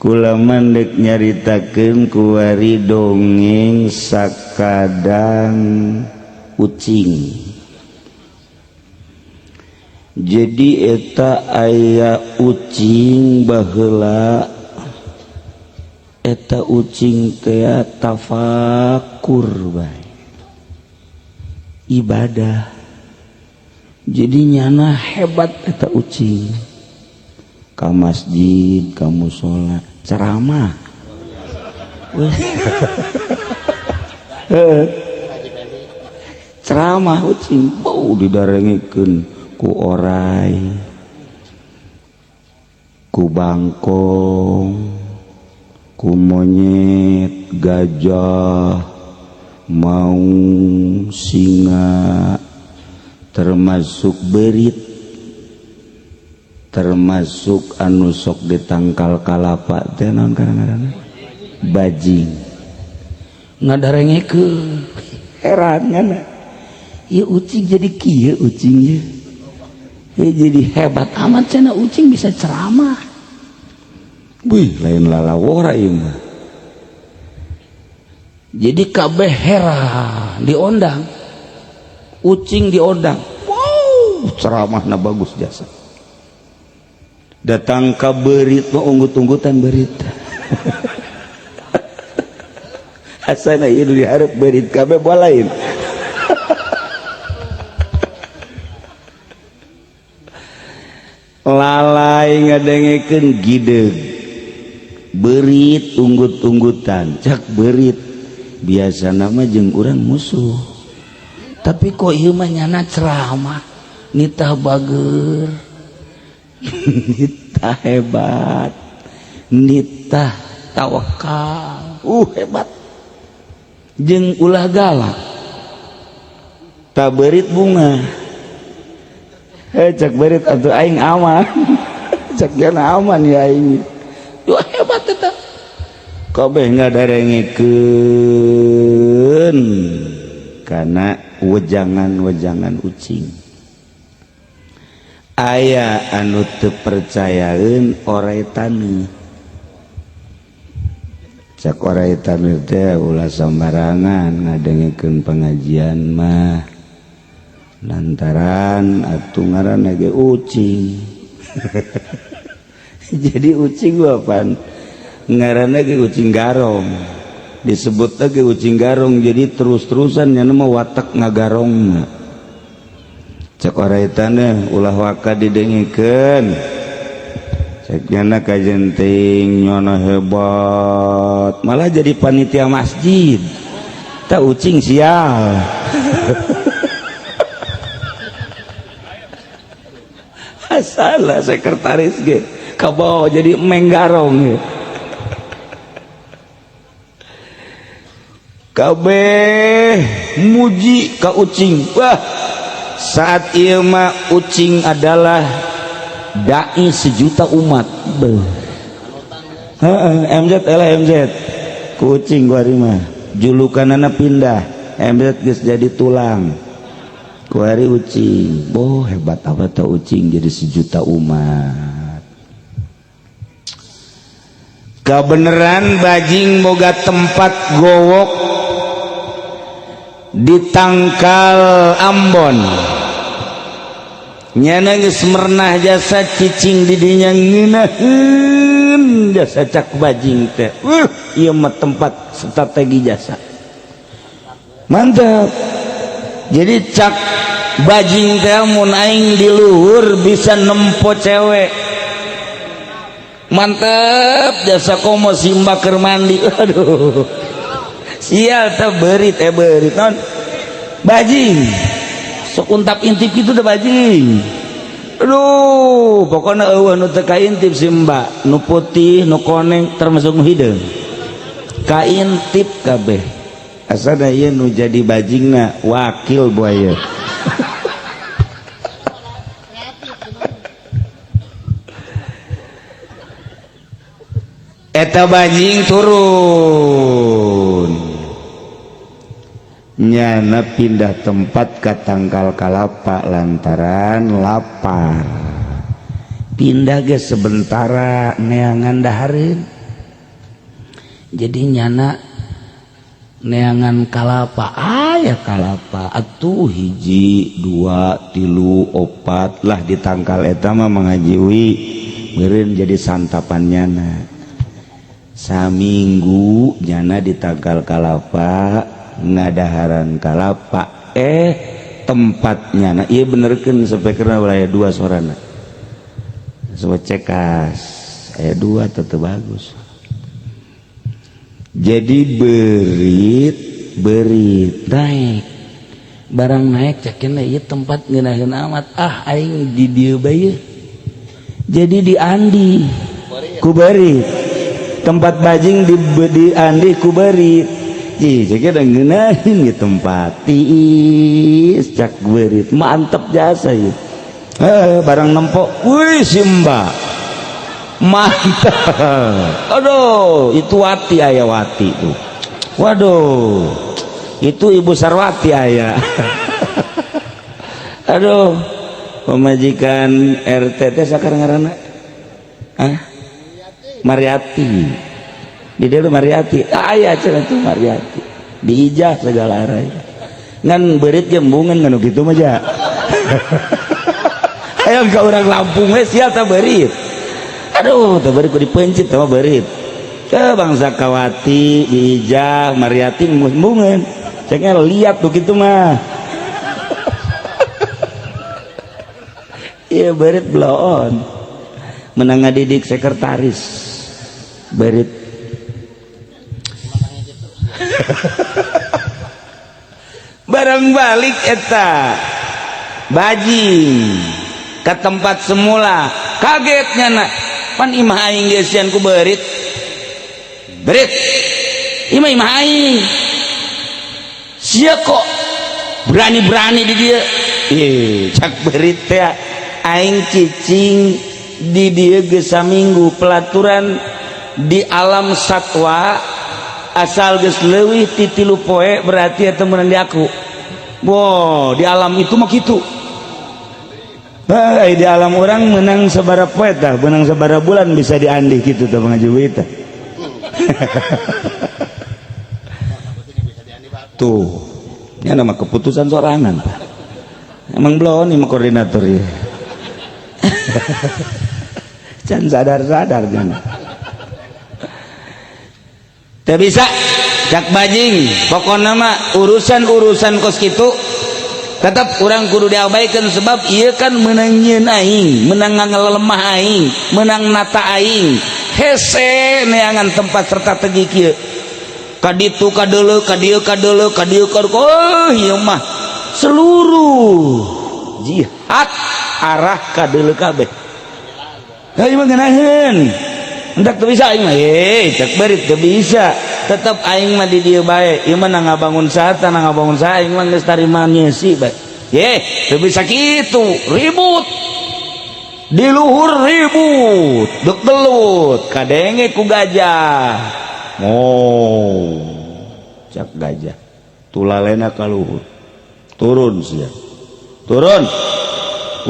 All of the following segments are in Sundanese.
Kula mandek nyaritakeun kuari dongeng sakadang ucing. Jadi eta aya ucing baheula, eta ucing teh tafakur bae ibadah. Jadi nyana hebat eta ucing, ka masjid, ka mushola, ceramah. Ceramah ucing bau didarengikeun ku orai, ku bangkong, ku monyet, gajah, maung, singa, termasuk berit, termasuk anu sok ditangkal kalapa teh naon kadang-kadang bajing ngadarengekeun. Heran ngana ieu ucing jadi kieu, ucing ieu jadi hebat amat cenah, ucing bisa ceramah. Wih, lain lalawora ieu mah. Jadi kabeh heran, diondang ucing, diondang. Wow, ceramahna bagus jasa. Datang ka berit mah unggut-unggutan berit. Asana ieu dihareup berit kabeh boa lain. Lalai ngadengekeun gideg berit unggut-unggutan. Cak berit, biasa nama jeung urang musuh, tapi kok ieu mah nyana ceramah, nitah bager, nitah hebat, nitah tawakal, hebat jeung ulah galak. Ta berit bunga, cak berit atuh aing aman. Cak jana aman ya aing. Duh, hebat eta. Kabeh ngadarengekeun kana wejangan-wejangan ucing. Aya anu teu percayaeun orai taneuh. Cak orai taneuh teh ulah sambarangan ngadengekeun pengajian mah, lantaran atuh ngaranna ge ucing. Jadi ucing apaan ngaranna ge ucing garong, disebut lagi ucing garong, jadi terus-terusan nyana mah watak ngagarongna. Cek orai taneuh ulah waka didengikeun. Cek nyana kajenting nyana hebat, malah jadi panitia masjid. Tak ucing sial. Salah sekretaris ge kabawa jadi menggarong ge. Kabeh muji ka ucing. Wah, saat ieu mah ucing adalah dai sejuta umat. Beuh. Heeh, MZ elah MZ. Ku ucing kuari mah julukanana pindah. MZ geus jadi tulang. Kuari ucing. Boh, hebat apa tah ucing jadi sejuta umat. Kabeneran bajing boga tempat gowok di tangkal Ambon. Nyana geus mernah jasa cicing di dinya ngeunaheun jasa cak bajing teh. Ieu mah tempat strategi jasa. Mantap. Jadi cak bajing teh mun aing di luhur bisa nempo cewek. Mantap jasa komo simba keur mandi. Aduh. Sial teh berit berit non. Bajing. Sok untap intip kitu teh bajing. Aduh, pokokna eueuh nu teu kaintip simba, nu putih, nu koneng termasuk nu hideung. Kaintip kabeh. Asana ieu nu jadi bajingna wakil buaya. Eta bajing turun, nyana pindah tempat ke tangkal kalapa lantaran lapar. Pindah ge sebentara neangan dahareun. Jadi nyana neangan kalapa, aya kalapa atuh hiji, dua, tilu, opat lah di tangkal eta mah mangajiwi meureun jadi santapan nyana. Saminggu nyana di tangkal kalapa ngadaharan kalapa, tempatnya nah iya benerkeun speakerna aya dua sorana. Coba cekas aya dua tetep bagus. Jadi beurit beurit naik, barang naik cekin ieu tempat ngeunaheun amat, ah aing di dieu bae. Jadi di andi ku beurit, tempat bajing di andi ku beurit. Ih, cekin ngeunaheun di tempat tiis cak beurit, mantep jasa ieu. Barang nempok, wih simba mantap. Aduh, itu Wati, aya Wati tuh. Waduh, itu Ibu Sarwati aya. Aduh, pemajikan RT teh sakar ngaranna? Ah, Mariati. Di dieu Mariati aya cenah tuh Mariati. Diijah segala arah. Ngan beurit ge embungan ngan kitu mah ja. Hayang ka urang Lampung we sia tah beurit. Aduh, teh beurit ku dipencit sama beurit. Ke bangsa Kawati, Diijah, Mariati embungan. Ceknya lihat tuh gitu mah. Iya beurit bloon. Menang ngadidik sekretaris. Beurit. Barang balik eta bajing ke tempat semula, kagetnya nak pan imah aing geus sian ku beurit. Beurit imah imah aing sia kok berani-berani di dieu. Ih, cak beurit teh aing cicing di dieu geus saminggu. Pelaturan di alam satwa asal geus leuwih ti 3 poe berarti eta meunang di aku. Wow, di alam itu mah kitu. Hei, di alam orang menang sabara poe tah, menang sabara bulan bisa diandih gitu tah pengajian tah. Tuh, ini nama keputusan sorangan. Emang belum nih koordinator ya. Can sadar-sadar jangan. Teu bisa cak bajing, pokokna mah urusan-urusan kos kitu tetap orang kudu diabaikan sebab ieu kan menang nyieun aing, menang ngalemah aing, menang nata aing. Hese neangan tempat strategi kieu. Ka ditu ka deuleu, ka dieu ka deuleu, ka dieu ka oh ieu mah seluruh jihad arah ka deuleu kabeh. Heuh mah ngeunaheun. Hendak teu bisa aing mah, cek beurit teu bisa. Tetep aing mah di dieu bae. Ieu mah ngabangun saha tah ngabangun saha aing mah geus tarima nyeusi bae. Ye, teu bisa kitu, ribut. Di luhur ribut, dek gelut, kadenge ku gajah. Oh, cak gajah. Tulalena ka luhur. Turun sia. Turun.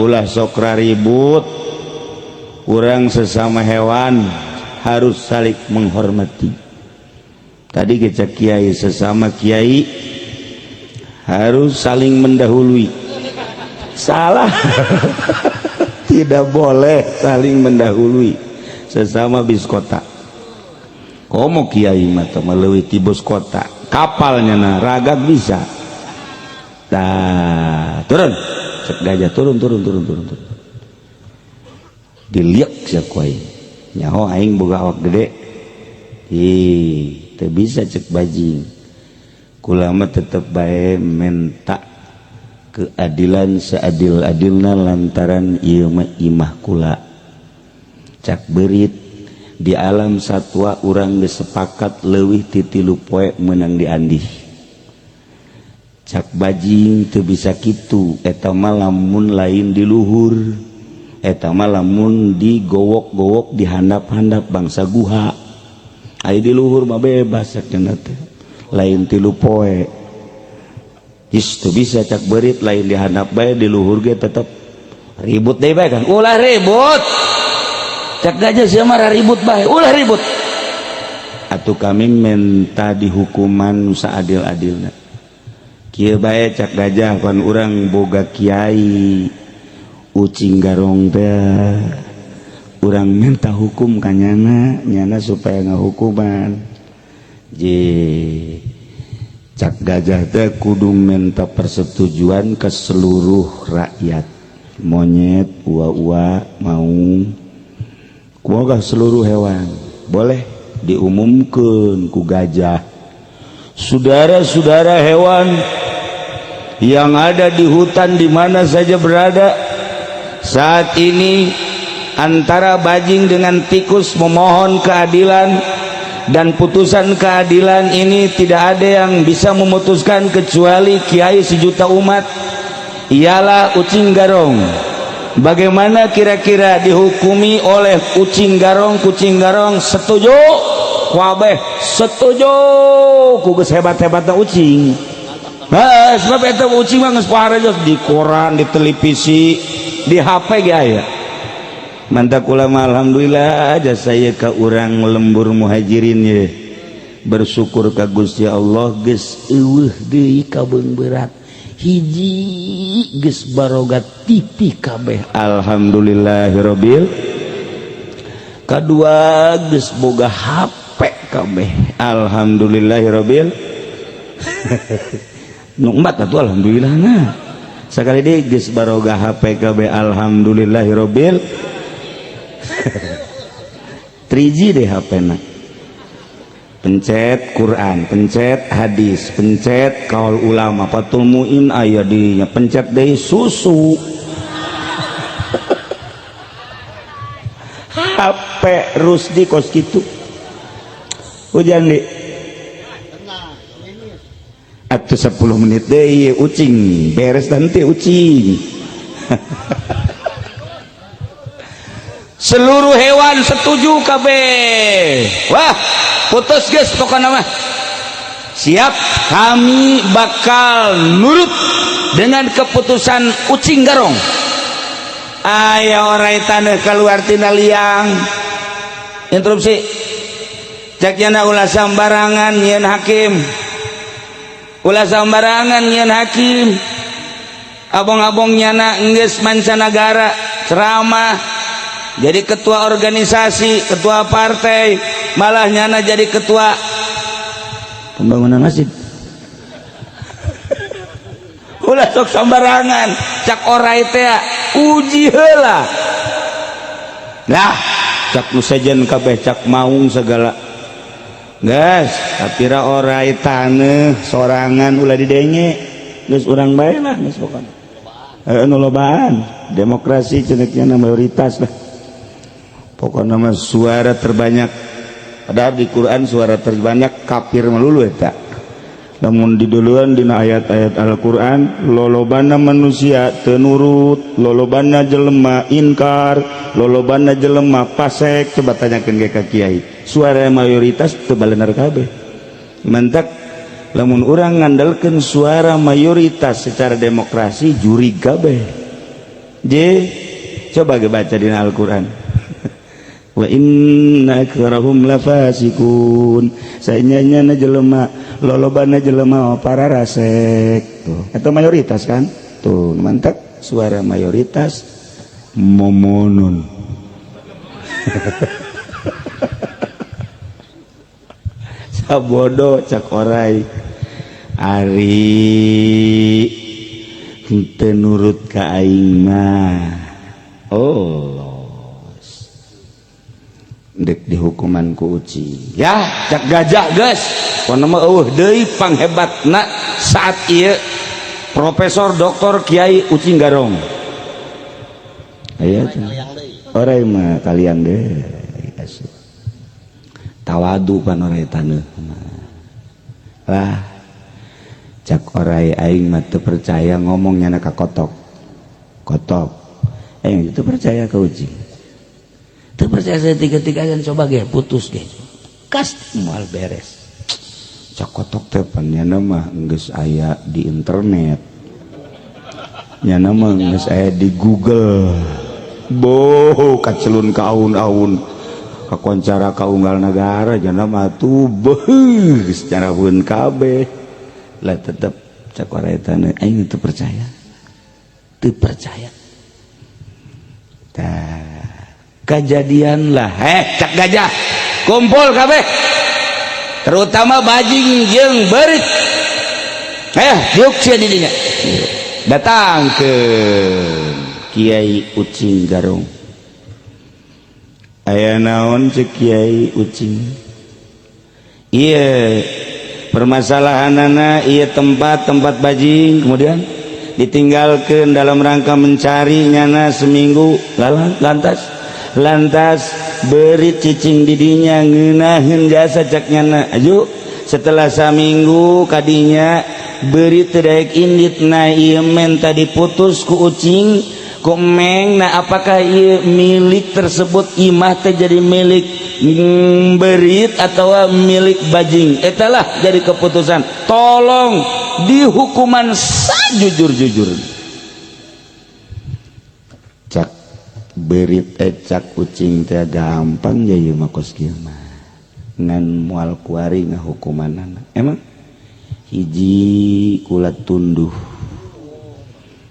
Ulah sok ribut. Urang sesama hewan harus saling menghormati. Tadi kita kiai sesama kiai harus saling mendahului. Salah. Tidak boleh saling mendahului sesama bis kota. Komo kiai mah teh leuwih ti bus kota. Kapalnya nah ragag bisa. Tah, turun. Cek gajah turun turun turun turun turun. Diliak sia ku aing. Nyaho aing boga awak gede. Ih, teu bisa cek bajing. Kula mah tetep bae menta keadilan seadil-adilna lantaran ieu mah imah kula. Cak beurit di alam satwa urang geus sepakat leuwih ti 3 poe meunang diandih. Cak bajing teu bisa kitu, eta mah lamun lain di luhur. Eta mah lamun digowok-gowok dihandap-handap bangsa guha. Aya di luhur mah bebas cenah teh. Lain 3 poe. Is teu bisa cak beurit lain dihandap bae di luhur ge tetep ribut deui bae kan. Ulah ribut. Cak gajah sia mah ribut bae, ulah ribut. Atuh kami minta dihukuman seadil-adilna. Kieu bae, cak gajah, pan urang boga kiai Ucing Garong teh, urang minta hukum ka nyana, nyana supaya ngahukuman. Je, cak gajah teh, kudu minta persetujuan ke seluruh rakyat, monyet, ua-ua, mau kumaha, seluruh hewan boleh. Diumumkan ku gajah, "Saudara-saudara hewan yang ada di hutan, di mana saja berada, saat ini antara bajing dengan tikus memohon keadilan dan putusan keadilan ini tidak ada yang bisa memutuskan kecuali kiai sejuta umat, ialah Ucing Garong. Bagaimana kira-kira dihukumi oleh Ucing Garong, Kucing Garong? Setuju?" Kabeh setuju ku geus hebat-hebatna ucing. Heh, sebab eta ucing mah geus paharejos di koran, di televisi, di HP ge aya. Mantap ulama, alhamdulillah aja saya ke urang lembur muhajirin ye. Bersyukur ka Gusti Allah geus euweuh deui kabeungberat. Hiji, geus baroga TV kabeh. Alhamdulillahirabbil. Kadua, geus boga HP kabeh. Alhamdulillahirabbil. Nu empat atuh alhamdulillah nah. Sekali deui, geus baroga HP kabeh. Alhamdulillahirabbil. 3G deh HP na. Pencet Quran, pencet hadis, pencet kaul ulama, Fathul Muin aya dinya, pencet deui susu. HP Rusdi kos kitu. Hujan di atuh 10 menit deui ucing beres nanti ucing. Seluruh hewan setuju kabeh. Wah, putus guys, pokoknya mah siap, kami bakal nurut dengan keputusan Ucing Garong. Aya orai tanah keluar tina liang, interupsi. Cek nyana, "Ulah sambarangan nyieun hakim, ulah sambarangan nyieun hakim. Abong-abong nyana enggeus mancanagara, ceramah, jadi ketua organisasi, ketua partai, malah nyana jadi ketua pembangunan masjid. Ulah sok sambarangan," cak orai teh, "uji heula lah." Cak nu sejen kabeh, cak maung segala, "Gas, tapi ra orai taneuh sorangan ulah didenge, geus urang bae lah, geus pokona." Nu lobaan demokrasi ceneknya mayoritas lah, pokoknya mah suara terbanyak. Padahal di Quran suara terbanyak kafir melulu eta. Namun di duluan dina ayat-ayat Al-Quran, lolobana manusia tenurut, lolobana jelema inkar, lolobana jelema pasek. Coba tanyakan ke kiai, suara mayoritas teu balenar kabeh. Mantak lamun urang ngandalkeun suara mayoritas secara demokrasi, jurig kabeh. J, coba ge baca dina Al-Quran, wa inna aktsarahum lafasiqun. Saenyanya jelema, lolobana jelema para rasek tuh. Atau mayoritas kan tuh. Mantap, suara mayoritas momonun. Sabodo, cak orai, ari henteu nurut ka aing mah, oh, dek dihukuman ku uci ya. Cak gajah, guys, pokona mah euweuh deui panghebatna saat ieu Profesor Doktor Kiai Ucing Garong. Aya orai mah kalian deh tawadu pan orai taneuh lah. Cak orai, aing mah teu percaya ngomongnya ka kotok kotok, aing itu percaya ka ucing. Teu percaya saya tiga-tiga dan coba ge putus ge kas moal beres. Cak kotok teh, pan nyana mah geus aya di internet, nyana mah geus aya di Google. Boh, kacelun ka aun-aun. Kakoncara ka unggal negara jana mah tuh beuh secara pun kabeh lah. Tetep cak waretana, aing teu percaya, teu percaya. Tah, kejadian lah. Eh, cak gajah, kumpul kabeh, terutama bajing jeung beurit. Eh, diuk sia di dinya. Datang ke Kiai Ucing Garong. "Aya naon?" cek Kiai Ucing. "Iya, permasalahan anak, iya, tempat tempat bajing kemudian ditinggalkan dalam rangka mencari nyana seminggu. Lantas lantas beurit cicing didinya ngeunaheun jasa," cak nyana. Aju setelah saminggu kadinya beurit teu daek indit. Nah, ieu menta diputus ku ucing, ku meng. Nah, apakah ieu milik tersebut, imah teh, jadi milik beurit atau milik bajing? Etalah jadi keputusan, tolong dihukuman sajujur-jujur. Cak beurit, eh, cak ucing teh, "Gampang ya ieu mah, kos kieu mah ngan moal kuari ngahukumanana. Emang hiji, kula tunduh."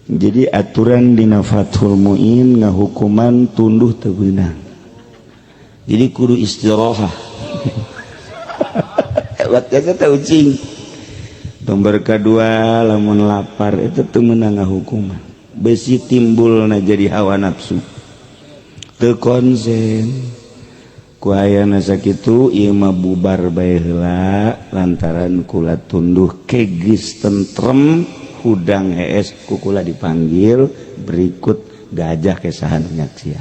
Jadi aturan dina Fathul Muin, ngahukuman tunduh teu beunang, jadi kudu istirahat. Hebat jasa teh ucing. Nomor kedua, lamun lapar itu teu meunang ngahukuman, besi timbulna jadi hawa nafsu, teu konsen. Ku ayana sakitu, ieu mah bubar bae heula lantaran kula tunduh. Ke geus tentrem, hudang hees, ku kula dipanggil berikut gajah kesahan nyaksian.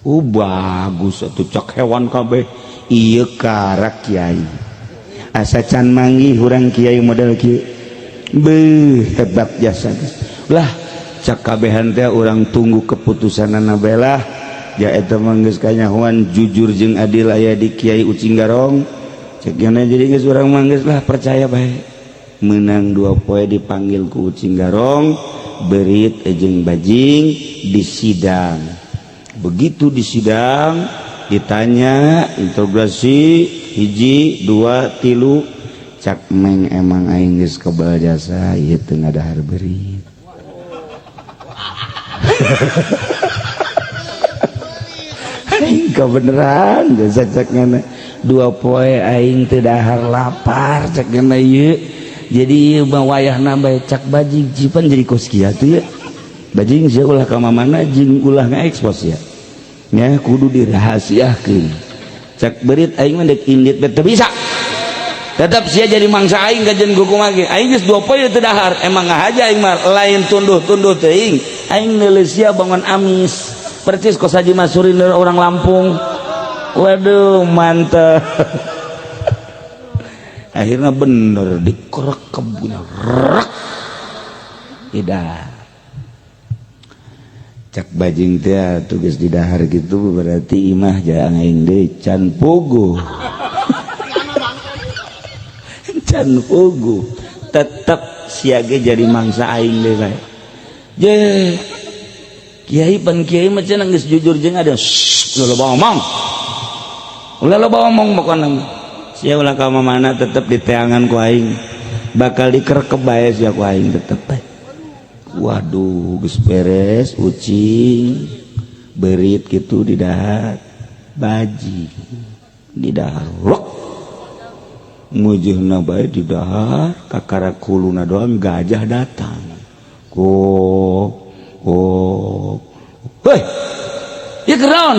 "Oh, bagus atuh," cak hewan kabeh, "ieu karak kiai, asa can manggih urang kiai model kieu. Beuh, hebat jasa lah," cak kabehan teh. "Urang tunggu keputusanana bae lah ya, eta mah geus kanyahoan jujur jeung adil aya di Kiai Ucing Garong," cek nyana. "Jadi geus, urang mah geus lah percaya bae." Menang 2 poe dipanggil ku Ucing Garong beurit jeung bajing di sidang. Begitu di sidang ditanya, interogasi hiji, dua, tilu, cak meng, "Emang aing geus kebal jasa, ieu teu ngadahar beurit. Aing kebeneran jasa," cak ngana. "2 poe aing teu dahar, lapar," cak ngana. "Ieu jadi ieu mah wayahna bae," cak bajing. "Cipan jadi kos kieu tuh ya, bajing. Sia ulah ka mana jeung ulah ngaekspos ya nya, kudu dirahasiakeun." Cak beurit, "Aing mah dek indit teu bisa, tetap sia jadi mangsa aing. Kajen kumaha ge aing geus 2 poe teu dahar. Emang ngahaja aing mah, lain tunduh-tunduh teuing, aing neuleus sia bangun amis percis kos Haji Masurin, orang Lampung." Waduh, mantep. Akhirnya bener dikerekep, rek tidak. Cak bajing teh, tugas di dahar gitu berarti imah jangan aing deui, can puguh, can puguh, tetep siage jadi mangsa aing deui bae je. Kiai pan kiai mah cenah geus jujur jeung ada. Shh, ulah loba omong, ulah loba omong pokona mah. Sia ulah ka mana, tetep diteangan ku aing, bakal dikerekep bae sia ku aing tetep bae." Waduh, geus beres ucing beurit gitu di dahar, bajing di dahar, rok mujeuhna bae di dahar, kakara kuluna doang. Gajah datang ko oh, hei, ya keron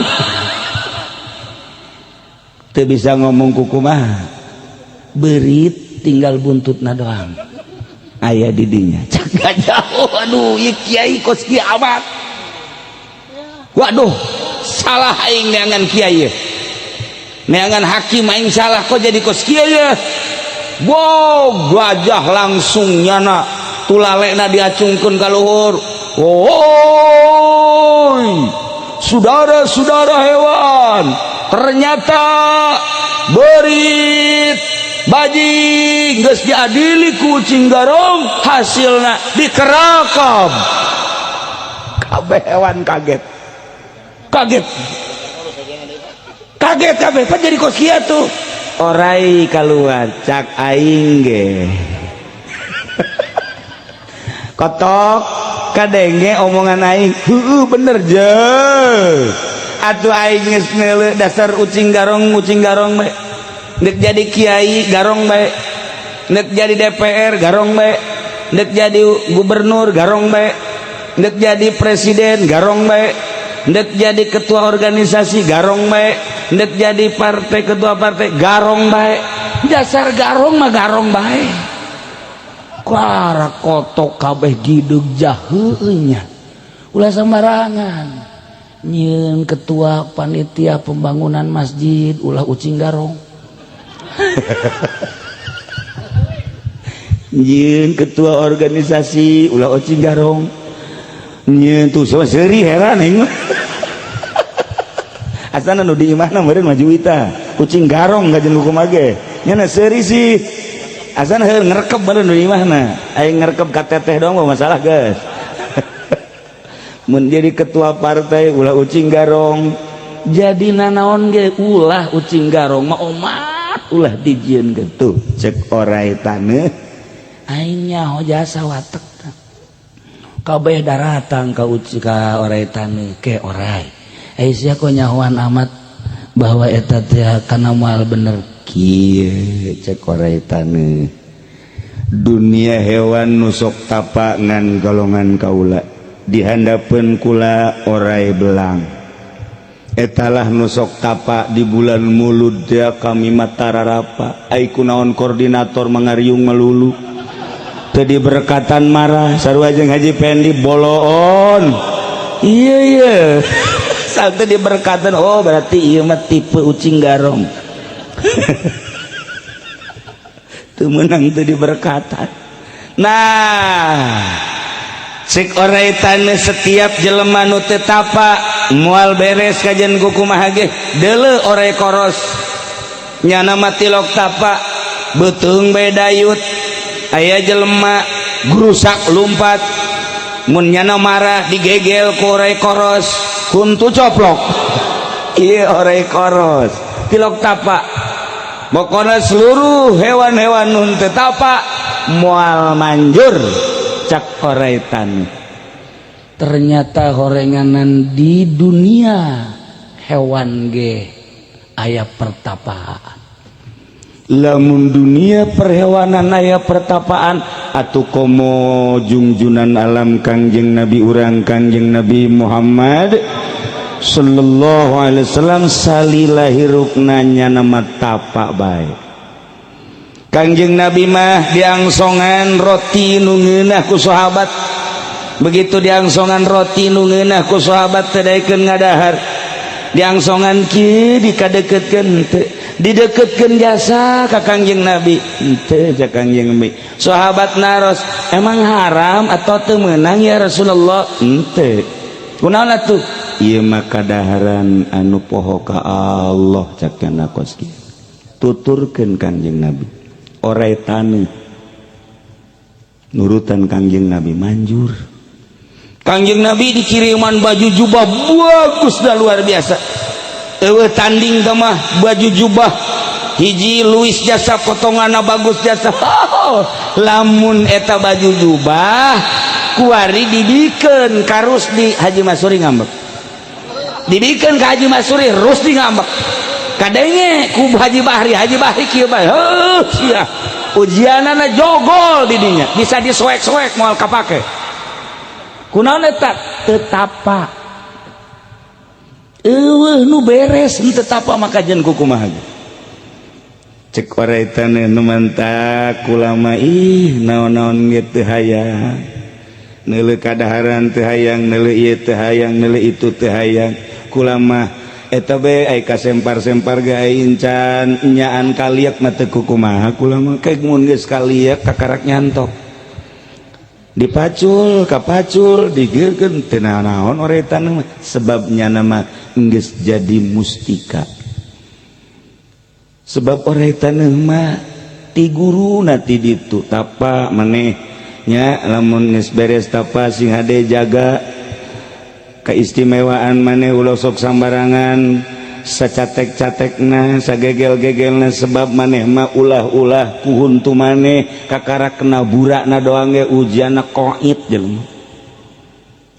teu bisa ngomong kukumaha. "Beurit tinggal buntutna doang aya di dinya," cak gajah. "Waduh, ieu kiai kos kieu amat. Waduh, salah aing neangan kiai, neangan hakim aing salah, kok jadi kos kieu ya." Wow, gajah langsung nyana tulalekna diacungkeun ka luhur. "Woi, saudara-saudara hewan, ternyata beurit, bajing geus diadili ku Ucing Garong, hasilna dikerakab." Kabeh hewan kaget, kaget. Kaget kabeh, pan jadi kos kieu tuh. Orai keluar, cak aing ge. Kotok kadenge omongan aing, heueuh bener je. Atuh aing geus neuleuh dasar ucing garong bae. Nek jadi kiai garong bae. Nek jadi DPR garong bae. Nek jadi gubernur garong bae. Nek jadi presiden garong bae. Nek jadi ketua organisasi garong bae. Nek jadi partai ketua partai garong bae. Dasar garong mah garong bae. Kara kotok kabeh gidug jaheunya. Ulah sembarangan. Nyieun ketua panitia pembangunan masjid ulah ucing garong. Nyieun ketua organisasi ulah ucing garong. Nyieun tuh sama seuri heran aing mah. Asana nu di imahna meureun maju ita. Ucing garong kajen hukum ge. Nya seuri sih. Asana heuh ngerekep meureun nu di imahna. Aing ngerekep ka teteh doang mah masalah geus. Mun jadi ketua partai ulah ucing garong. Jadi nanaon ge ulah ucing garong mah omat ulah dijieun gitu. Cek orai taneuh aing nyaho jasa watek. Kabeh daratang ka uci ka orai taneuh ke orai. Ai sia kok nyahoan amat bahwa eta teh kana moal bener kieu cek orai taneuh. Dunia hewan nu sok tapa ngan golongan kaula dihandapeun kula orai belang. Etalah nu sok tapa di bulan Mulud ya kami matararapa. Ai kunaon koordinator mangariung melulu. Teu diberkatan marah sarua jeung Haji Pendi boloon. Iya iya. Sampai diberkatan, oh berarti ieu mah tipe ucing garong. Teu meunang teu diberkatan. Nah, cek orai taneuh setiap jelema nu teu tapa moal beres kajian kumaha ge. Deuleu orai koros. Nyana mah tilok tapa beuteung bae dayut. Aya jelema grusak lumpat. Mun nyana marah digegel ku orai koros, kuntu coplok. Ieu orai koros tilok tapa. Pokona seluruh hewan-hewan nu teu tapa moal manjur cak orai taneuh. Ternyata horenganan di dunia hewan ge aya pertapaan. Lamun dunia perhewanan aya pertapaan atuh komo jungjunan alam Kangjeng Nabi urang Kangjeng Nabi Muhammad sallallahu alaihi wasallam salila hirupna nyana mah tapa bae. Kangjeng Nabi mah diangsongan roti nu ngeunah ku sahabat. Begitu diangsongan roti nu ngeunah ku sahabat teu daekeun ngadahar. Diangsongan kieu dikadeukeutkeun teu, dideukeutkeun jasa ka Kangjeng Nabi henteu ca Kangjeng Nabi. Sahabat naros, emang haram atau teu meunang ya Rasulullah? Henteu. Kunaon atuh? Ieu mah kadaharan anu poho ka Allah cak kana kos kieu. Tuturkeun Kangjeng Nabi. Orai taneuh nurutan Kangjeng Nabi manjur. Kangjeng Nabi dikiriman baju jubah bagus dah luar biasa. Eueuh tanding teh mah baju jubah hiji Louis jasa potonganna bagus jasa. Oh, lamun eta baju jubah kuari dibikeun ka Rusdi, Haji Masuri ngambek. Dibikeun ka Haji Masuri, Rusdi ngambek. Kadenge ku Haji Bahri, Haji Bahri kieu bae. Heuh sia. Ujianana jogol di dinya, bisa disoek-soek moal kapake. Kunaon eta? Teu tapa. Eueuh nu beres henteu tapa maka jeung kumaha ge. Cek orai taneuh nu mantak kulama ih naon-naon ge teu hayang. Neuleuh kadaharan teu hayang, neuleuh ieu teu hayang, neuleuh itu teu hayang. Kulama eta be ai kasempar-sempar ge ai incan nyaan kaliak mah teu kukumaha kula mah. Kayak mun geus kaliak kakarak nyantok. Dipacul, kapacul, digeurkeun teu naon orai taneuh mah sebabnya nama geus jadi mustika. Sebab orai taneuh mah ti guruna ti ditu tapa maneh nya lamun geus beres tapa sing hade jaga keistimewaan maneh ulah sok sambarangan. Sacatek-catekna, sagegel-gegelna, sebab maneh mah ulah-ulah ku huntu maneh kakara kena burakna doang ge ujianna koit jelema.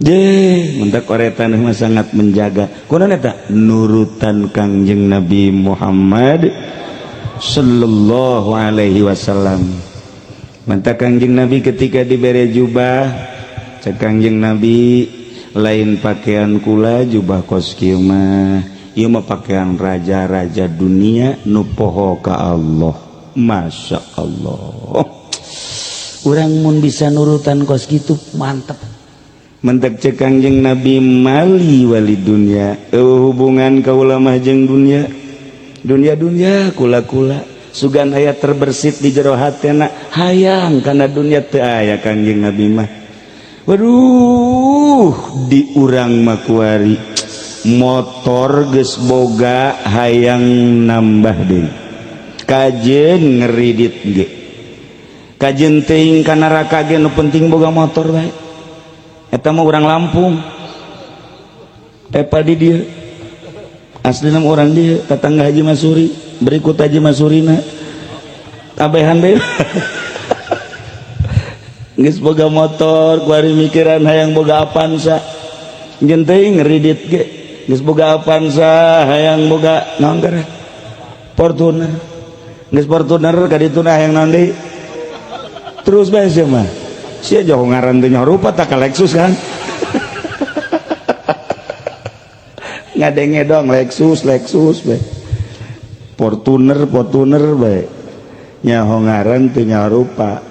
Deh, mentak oretan mah sangat menjaga. Kunaon eta? Nurutan Kangjeng Nabi Muhammad sallallahu alaihi wasallam. Mentak Kangjeng Nabi ketika dibere jubah, cek Kangjeng Nabi, lain pakaian kula jubah kos kieu mah, ieu mah pakaian raja-raja dunia nu poho ka Allah. Masya Allah. Urang mun bisa nurutan kos kitu mantep. Mentek cek Kangjeng Nabi, mali wali dunia, hubungan kaula mah jeung dunia, dunia dunia kula-kula. Sugan aya terbersit di jero hatena hayang kana dunia, teu aya Kangjeng Nabi mah. Waduh, di urang mah kuari motor geus boga hayang nambah deui, kajen ngeridit ge, kajen teuing ka neraka ge, nu penting boga motor bae. Eta mah urang Lampung, epa di dia asli nama orang dia tetangga Haji Masuri, berikut Haji Masurina tabehan deh. Geus boga motor kuari mikiran hayang boga Avanza, jeung teuing ngeridit ge. Geus boga Avanza hayang boga naon geura, Fortuner. Geus Fortuner ka dituna hayang naon deui, terus bae sia mah. Sia jauh ngaran teh rupa tak ka Lexus kan, ngadenge dong Lexus Lexus bae, Fortuner Fortuner bae, nyaho ngaran teu nyaho rupa.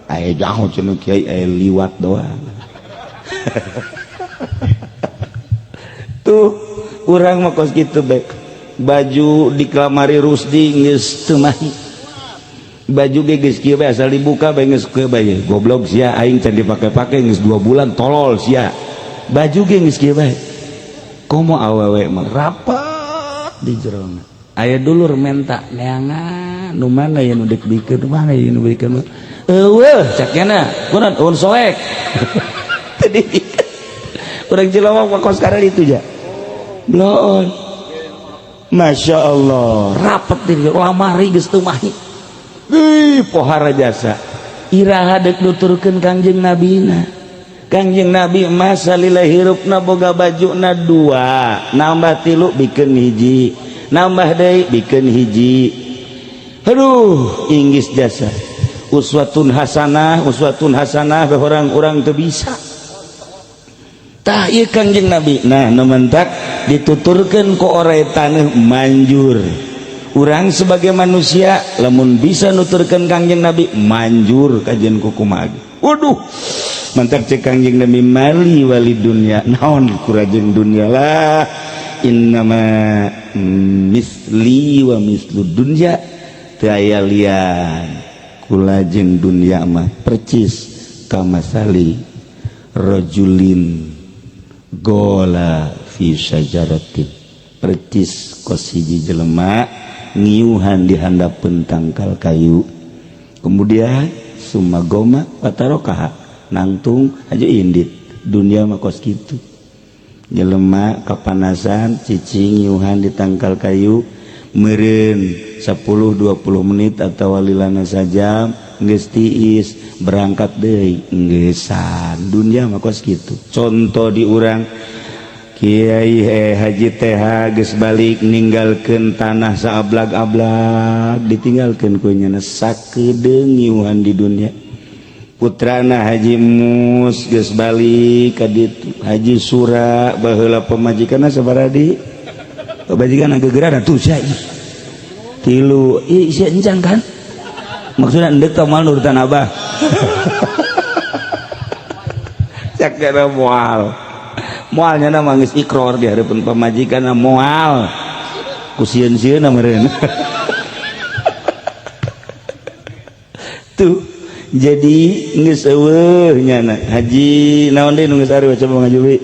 Aya jauh cenah kiai, aya liwat doang. Tuh urang mah kos kitu bae. Baju diklamari Rusdi geus teu mahi, baju ge geus kieu bae, asal dibuka bae geus kieu bae. Goblok sia, aing can dipake-pake geus 2 bulan, tolol sia. Baju ge geus kieu bae. Komo awewe mah rapat di jerona. Aya dulur menta neangan nu mana ya nu deuk bikeun, nu mana ya nu bikeun, eueuh cak nya kunaon eueun soek. Tadi urang Cilawang mah kos karena itu ja bloon. Masya Allah, rapet di lamari geus teu mahi. Ih, pohara jasa. Iraha deuk nuturkeun Kangjeng Nabina? Kangjeng Nabi masa lila hirupna boga bajuna dua, nambah tilu bikeun hiji, nambah deui bikeun hiji. Aduh, inggis jasa. Uswatun hasanah, uswatun hasanah orang-orang teu bisa. Tah ieu Kangjeng Nabi. Nah, nu mentak dituturkeun ku oray taneuh manjur. Urang sebagai manusia lamun bisa nuturkeun Kangjeng Nabi manjur kajian kukumaha. Waduh, mantak cek Kangjeng Nabi, mali wali dunia, naon kurajeng dunia lah, innama misli wa mislu dunya, teu aya lian kula jeung dunia mah percis kamasali rajulin gola fi syajaratin, percis kos hiji jelema ngiuhan di handapeun tangkal kayu, kemudian sumagoma watarokaha, nangtung aja indit. Dunia mah kos kitu, jelema kapanasan cicing ngiuhan di tangkal kayu meureun 10-20 menit atau walilana sajam geus tiis berangkat deui ngeusan. Dunia mah kos kitu. Contoh di urang Kiai Haji TH geus balik ninggalkeun tanah saablag-ablag, ditinggalkeun ku nyana sakedeung ngiuhan di dunia. Putrana Haji Mus geus balik ka ditu, Haji Sura baheula pamajikanna sabaraha di pamajikanna gegeurana tuh sia tilu ih sia encang kan maksudna endek teh moal nurutan abah. Cak kana moal moalnya nama geus ikror di hareupeun pamajikanna moal ku sieun-sieunna meureun. Tuh jadi geus eueuh nyana haji naon deui nu geus areuh coba ngajubi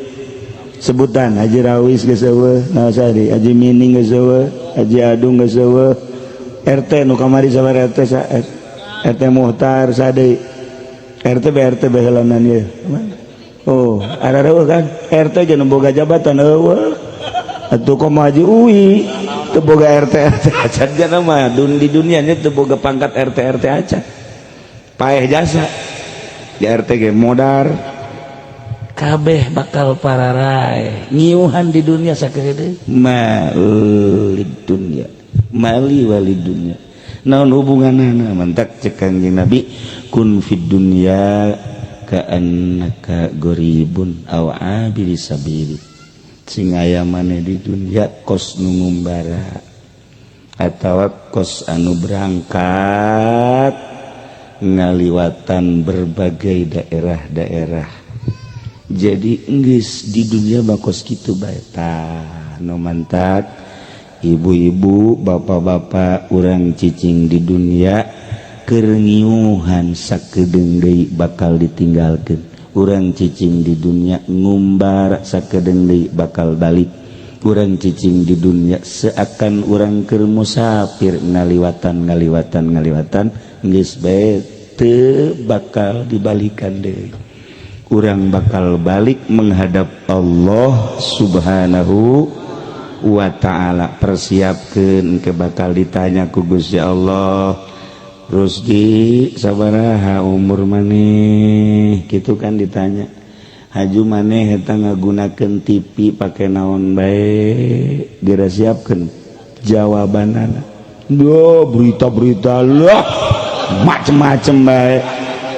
sebutan. Haji Rawis geus eueuh, naon sadi Haji Mining geus eueuh, Haji Adung geus eueuh, RT nu kamari sabar RT sa RT Muhtar sade RT BRT baheulanan ieu. Oh, ada eueuh kan RT jeung boga jabatan eueuh. Atuh komo Haji Uwi teu boga RT RT acan jana mah di dunia nya teu boga pangkat RT RT acan. Paeh jasa di RT ge modar. Kabeh bakal pararai ngiuhan di dunia sakedeung malid dunya mali walid dunya naon hubunganana mantak cek Kanjeng Nabi kun fid dunya ka'annaka gharibun aw abiri sabili sing aya maneh di dunia kos nu ngumbara atawa kos anu berangkat ngaliwatan berbagai daerah-daerah. Jadi geus di dunia bakos kitu bae tah nu mantak ibu-ibu bapak-bapak urang cicing di dunia keur ngiuhan sakedeung deui bakal ditinggalkeun, urang cicing di dunia ngumbar sakedeung deui bakal balik, urang cicing di dunia seakan urang keur musafir ngaliwatan ngaliwatan ngaliwatan geus bae teu bakal dibalikan deui. Urang bakal balik menghadap Allah Subhanahu wa ta'ala. Persiapkeun ke bakal ditanya ku Gusti Allah, Rusdi sabaraha umur maneh gitu kan ditanya. Haju maneh eta ngagunakeun TV pake naon bae, dirasiapkeun jawabanana. Duh, berita-berita lah macem-macem bae.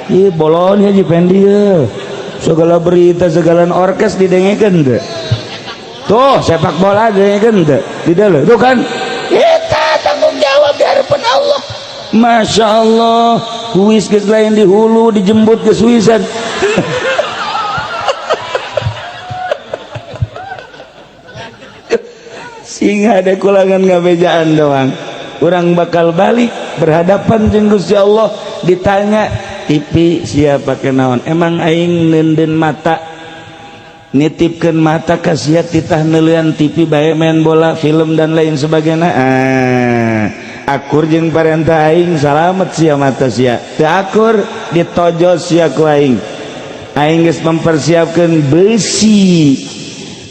Ih bolon Haji Pendi ye. Segala berita segala orkes didengekeun teu? Tuh sepak bola didengekeun teu? Di dalam tuh kan kita tanggung jawab di hadapan Allah. Masya Allah, kuis geus lain di hulu dijemput ke Suisan. Sing ada kulangan ngabejaan doang. Urang bakal balik berhadapan jeung Gusti Allah ditanya TV siapa kenaon, emang aing nenden mata nitipkeun mata ka sia titah neulean TV bae main bola film dan lain sebagainya. Akur jeung parentah aing salamet sia mata sia, teu akur ditojo sia ku aing. Aing geus mempersiapkeun besi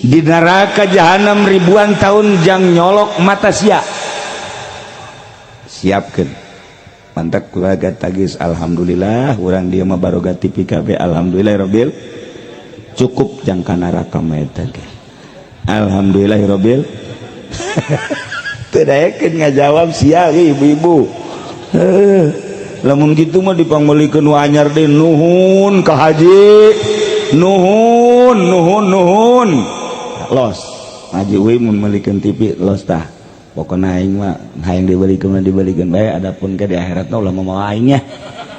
di neraka jahanam ribuan tahun jang nyolok mata sia, siapkeun. Mantap keluarga tagis alhamdulillah urang dia mah baroga TV KB alhamdulillah rabbil cukup jangka neraka mah eta ge alhamdulillah rabbil. Teu daekeun ngajawab sia ge ibu-ibu. Heuh lamun kitu mah dipangmeulikeun nu anyar deui nuhun ka haji nuhun nuhun nuhun los haji euy mun meulikeun TV los tah. Pokoknya aing mah hayang dibelikeun mah dibelikeun bae, adapun ke di akhirat mah ulah mamawa aing nya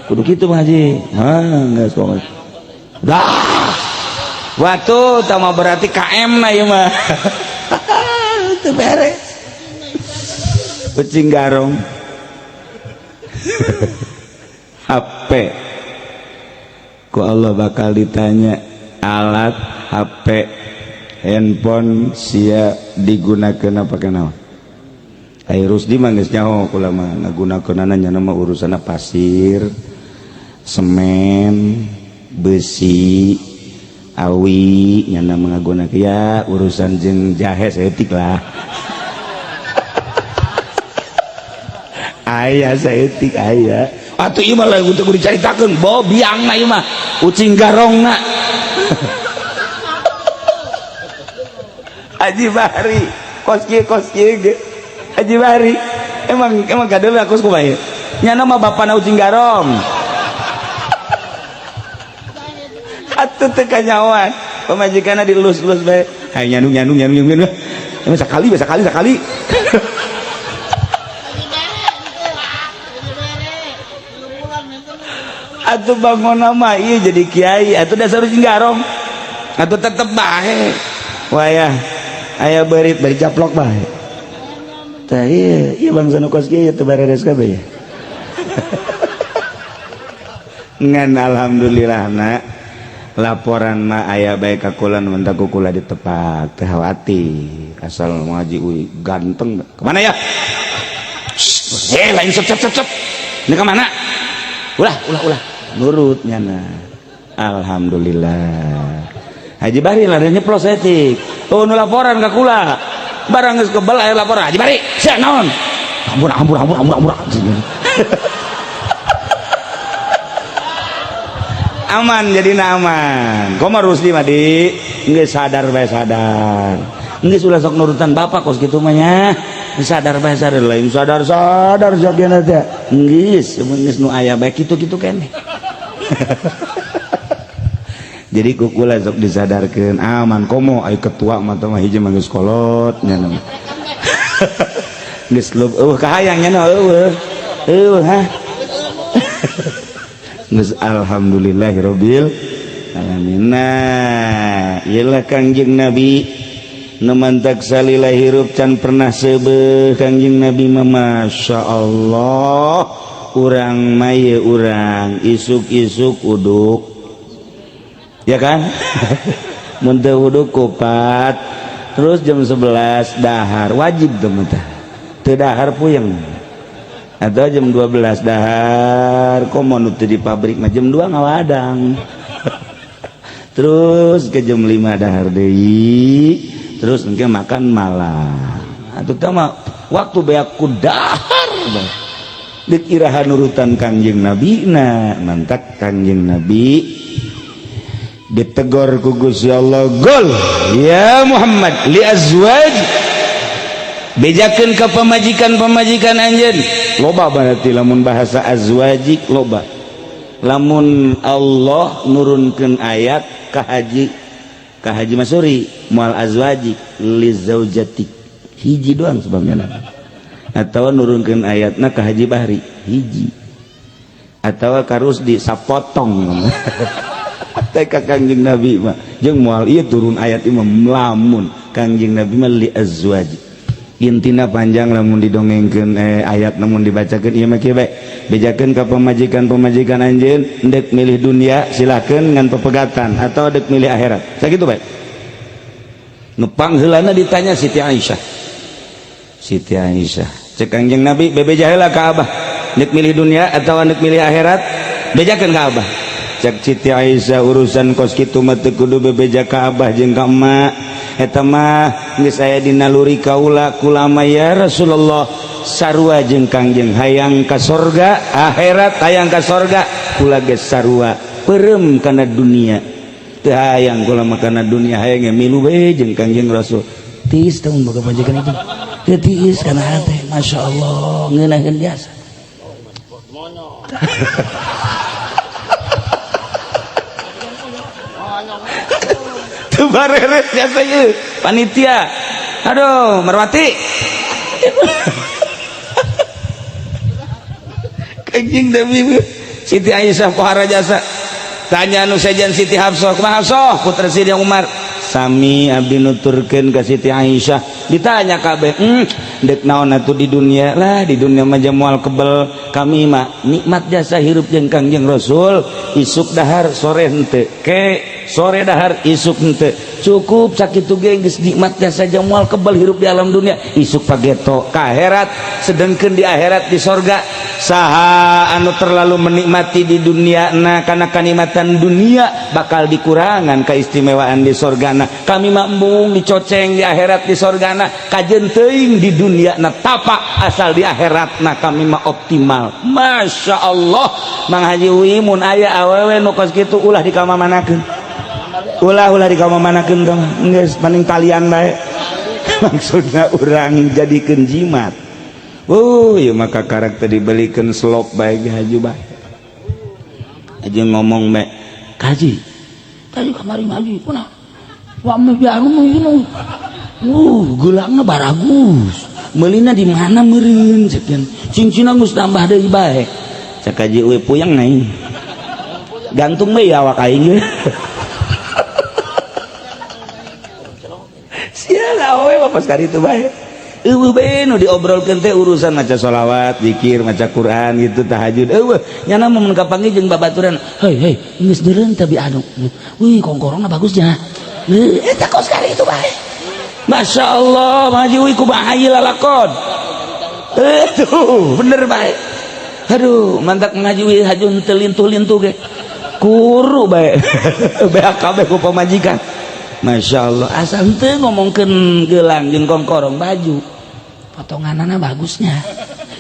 kudu kitu mah haji. Hah geus pokoknya dah waktu tah mah berarti KM na ieu mah teu beres kucing garong. HP ku Allah bakal ditanya alat HP handphone sia digunakeun apa kenaon. Ai Rusdi mah geus nyaho kula mah ngagunakeunana nya mah urusanna pasir, semen, besi, awi nyana ngagunakeun ya urusan jeung jahe saeutik lah. Aya saeutik aya. Atuh ieu mah lain teu kudu dicaritakeun, bawa biangna ieu mah, ucing garongna. Haji Bahri, kos kieu ge. Haji Bahri emang emang kadeuleu aku kumaha nyana mah bapana ucing garong. Atuh teu kanyawan pamajikanna dilus-lus bae hayang nyandung nyandung nyandung nyandung emang sakali bae sakali sakali. Atuh bangun mah ieu jadi kiai atuh dasar ucing garong atuh tetep bae wayah aya beurit bari caplok bae. Tah ieu ieu bangsa nu kos kieu teu bareres kabeh ya. Ngan alhamdulillah na laporan mah aya bae ka kula nu mentak ku kula ditepak teu khawatir asal ngaji uy ganteng kemana ya? Lain sep sep sep sep. Ini kemana? Ulah ulah ulah nurut nyana. Alhamdulillah. Haji Bahri lah nyeplos etik. Oh nu laporan ka kula. Barang geus kebel aya lapor Haji Bari, sia naon? Ampun ampun ampun ampun ampun. Aman jadi aman. Komo Rusdi mah di geus sadar bae sadar. Geus ulah sok nurutan bapak kos kitu mah nya. Sadar bae sadar lain sadar-sadar jagena teh. Geus geus nu aya bae kitu-kitu keneh. Jadi kukula sok disadarkeun aman komo ai ketua mah teh mah hiji mah geus kolot nya. Geus eueuh kahayang nya eueuh. Eueuh ha. Geus alhamdulillahirabbil alamin. Nah, ieu lah Kangjeng Nabi nu mantak salila hirup can pernah seubeuh Kangjeng Nabi mah masyaallah. Urang mah ye urang isuk-isuk uduk. Ya kan? Mun teu uduk kupat. Terus jam 11 dahar wajib tuh mah. Teu dahar puyeng. Atau jam 12 dahar komo nu teu di pabrik mah jam 2 ngawadang. Terus ke jam 5 dahar deui, terus engke makan malam. Atuh teh mah waktu beak ku dahar bae. Deuk iraha nurutan Kangjeng Nabi na, mantak Kangjeng Nabi ditegor ku Gusti Allah, "Gol ya Muhammad li azwaj, bejakeun ka pamajikan-pamajikan anjeun." Loba berarti lamun bahasa azwajik loba. Lamun Allah nurunkeun ayat ka Haji Masuri moal azwajik, li zaujatik hiji doang sebabnya. Atau nurunkeun ayatna ka Haji Bahri hiji atau ka Rusdi sapotong. Teh ka Kangjeng Nabi mah jeung moal ieu turun ayat ieu mah lamun Kangjeng Nabi mah li azwaj. Intina panjang lamun didongengkeun ayat lamun dibacakeun ieu mah kieu bae, bejakeun ka pamajikan-pamajikan anjeun, ndek milih dunia silakeun ngan pepegatan atau dek milih akhirat, sakitu bae. Nu pangheulana ditanya Siti Aisyah. Siti Aisyah cek Kangjeng Nabi, bebeja heula ka Abah, ndek milih dunia atau ndek milih akhirat, bejakeun ka Abah. Cek Siti Aisyah, urusan kos kitu mah teu kudu bebeja ka Abah jeung ka emak, eta mah geus aya di naluri kaula. Kulama ya Rasulullah sarua jeung Kangjeng, hayang ka sorga akhirat, hayang ka sorga, kula geus sarua peureum kana dunia, teu hayang kula mah kana dunia, hayang milu we jeung Kangjeng Rasul. Tiis teh mun boga pamajikan itu teu tiis kana hate, masyaallah ngeunaheun biasa. Teu bareres jasa ieu panitia. Aduh, Marwati. Kanjeng Nabi Siti Aisyah pohara jasa. Tanya nu sejen Siti Hafsah, kumaha Hafsah putra Siti Umar. Sami abdi nuturkeun ka Siti Aisyah. Ditanya kabeh, dek naon atuh di dunia lah, di dunia mah moal kebel, kami mah nikmat jasa hirup jeung Kangjeng Rasul, isuk dahar sore henteu, ke sore dahar isuk henteu, cukup sakitu ge geus nikmat jasa jeung moal kebel hirup di alam dunia, isuk pageto ka akhirat, sedengkeun di akhirat di sorga. Saha anu terlalu menikmati di dunia na kana kanikmatan dunia bakal dikurangan keistimewaan di sorgana. Kami mah embung dicoceng di akhirat di sorgana, kajen teuing di dunia na tapa asal di akhirat na kami mah optimal. Masya Allah Mang Haji Uwi, mun aya awewe nu kos kitu ulah dikamamanakeun, ulah dikamamanakeun ka mah geus paling kalian bae. Maksudna urang jadikeun jimat. Oh, ieu maka karakter dibelikan slop bae ge haju bae. Aja ngomong bae, "Kaji. Tadi kamari ngaji, kunaon? Wa mah biar nu geulangna baragus. Meulina di mana meureun sekian. Cincinna geus tambah deui bae." Cek Haji Uwi puyeng aing. Gantung bae awak aing ge. Sia awewe mah pas kali itu bae. Eueuh bae nu diobrolkeun teh urusan maca sholawat, zikir, maca Quran gitu, tahajud. Eueuh, nyana mun kapanggih jeung babaturan, "Hei, hei, geus deureun teh bi anu. Wih, kongkorongna bagusnya." Eta kos kali itu bae. Masya Allah, Haji Uwi kumaha ieu lalakon. Tuh, bener bae. Aduh, mantak ngaji Uwi haju henteu lintuh-lintuh ge. Kuru bae. Beak kabeh ku pamajikan. Masya Allah, asal henteu ngomongkeun gelang jeung kongkorong baju potonganana bagusnya.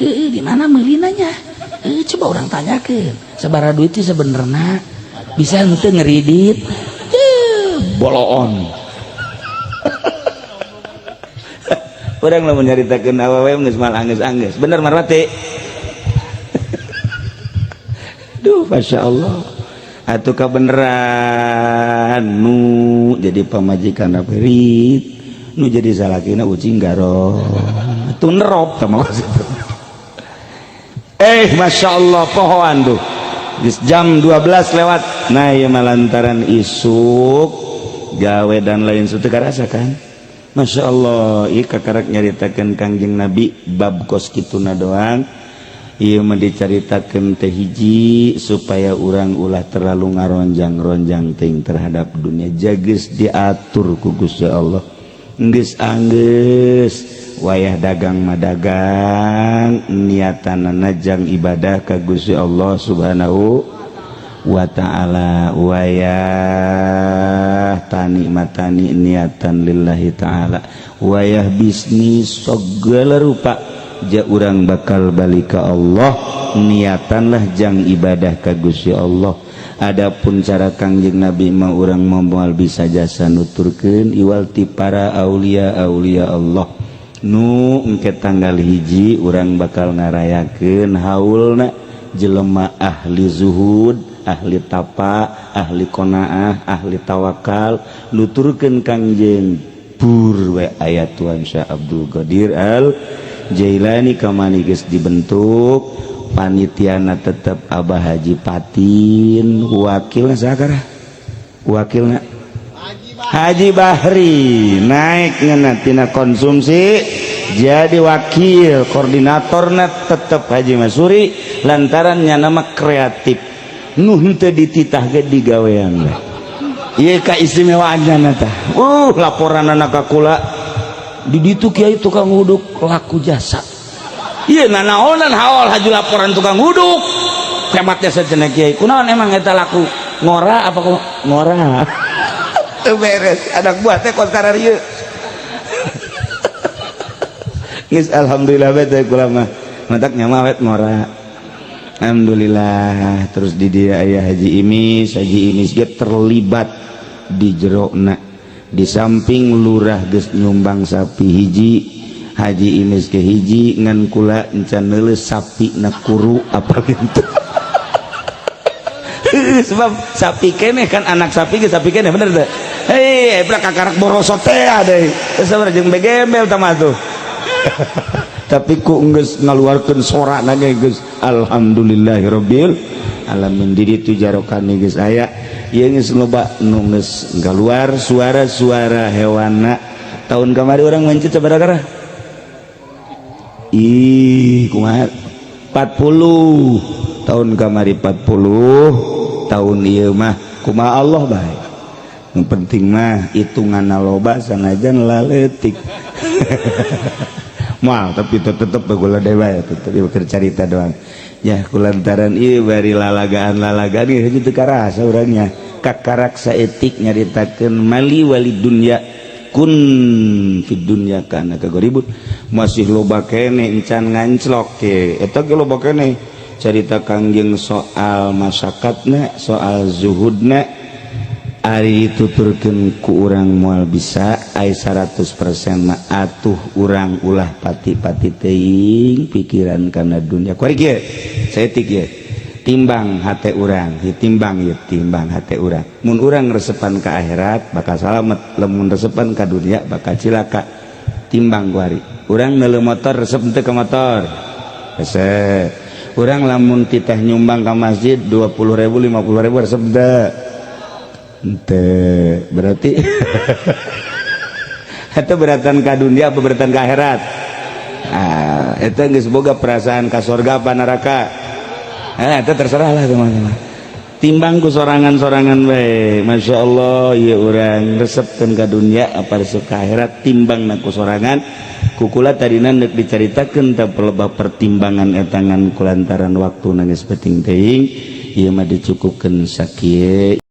Heuh, di mana meulinanya? Heuh, coba orang tanyakeun sabaraha duit sih sebenarnya, bisa henteu ngeridit. Boloon urang lamun nyaritakeun awewe geus mal anggeus-anggeus bener Marwati. Duh, Masya Allah, atuh kabeneran nu jadi pamajikan perit, nu jadi salakina ucing garo, atuh nerop sama situ. Masya Allah, pohoan tuh geus jam 12 lewat. Nah, ieu mah lantaran isuk gawe dan lain teu karasa kan. Masya Allah, ieu kakarak nyaritakeun Kangjeng Nabi bab kos kituna doang. Ieu mah dicaritakeun teh hiji supaya urang ulah terlalu ngaronjang-ronjang ting terhadap dunia. Jageus diatur ku Gusti Allah, geus anggeus wayah dagang mah dagang, niatanana jang ibadah ka Gusti Allah Subhanahu wa ta'ala, wayah tani matani niatan lillahi ta'ala, wayah bisnis segala rupa ja urang bakal balik ke Allah, niatanlah jang ibadah ka Gusti Allah. Adapun cara Kangjeng Nabi mah urang moal bisa jasa nuturkeun iwal ti para aulia aulia Allah. Nu engke tanggal 1 urang bakal ngarayakeun haulna jelema ahli zuhud, ahli tapa, ahli qanaah, ahli tawakal, nuturkeun Kangjeng pur we aya Tuan Syekh Abdul Qadir Al Jailani. Kamari geus dibentuk panitiana, tetep Abah Haji Patin, wakilna sakara, wakilna Haji Bahri naik ngeuna tina konsumsi jadi wakil koordinatorna tetep Haji Masuri, lantaran nya nama kreatif nu henteu dititah ge digawean we. Ieu kaistimewaanna tah. Laporan anak ka kula di ditu, kiai tukang uduk laku jasa. Ieu nanaonan haol haju laporan tukang uduk hematnya sacenah. Kiai, kunaon emang eta laku, ngora apa kumaha? Ngora teu beres anak buah teh kos kararieu. Geus alhamdulillah bae teh kula mah matak nya mah ngora, alhamdulillah. Terus di dia aya Haji Imis. Haji Imis ge terlibat di jerona. Di samping lurah geus nyumbang sapi hiji, Haji Imis ke hiji, ngan kula encan neuleus sapi na kuru apa gitu, sebab sapi keneh kan anak sapi ge sapi keneh, bener teh? Hei, ebra kakarak borosot teh deui sabar jeung begembel tah tuh. Tapi ku geus ngaluarkeun sorana ge geus alhamdulillahirabbil alamin. Di ditu jarokane geus aya. Ieu geus loba nu geus keluar suara-suara hewana. Tahun kamari orang mencit sabaraha? Ih, kumaha, 40 tahun kamari, 40 tahun ieu mah kumaha Allah bae. Yang penting mah hitungan loba sanajan laletik mal, tapi tetep gula dewa ya, tetep ieu carita doang ya. Kulantaran ieu bari lalagaan-lalagaan ieu teu karasa urangnya, kakarak saeutik nyaritakeun mali wali dunya kun fid dunya kana kagoribut. Masih loba kene encan nganclok ke eta ge, loba kene carita Kangjeng soal masakatna, soal zuhudna. Ari dituturkeun ku urang moal bisa ai 100% mah. Atuh urang ulah pati-pati teuing pikiran kana dunia. Kuari kieu saeutik ieu, timbang hate urang, timbang ieu, timbang hate urang. Mun urang resepan ka akhirat bakal salamet, lamun resepan ka dunia bakal cilaka. Timbang kuari, urang neuleu motor resep henteu ka motor? Resep. Urang lamun titah nyumbang ka masjid 20.000, 50.000, resep henteu? Henteu. Berarti itu beratan ka dunia apa beratan ka akhirat? Ah, itu geus boga perasaan ka surga apa neraka. Eh, itu terserah lah, teman-teman, timbang ku sorangan-sorangan bae. Masya Allah, ya urang resepkeun ka dunia apa resep ka akhirat, timbang na ku sorangan. Kukula tadina neuk dicaritakeun teh pelebah pertimbangan etangan, kulantaran waktu nangis penting teuing, ieu mah dicukupkeun sakieu.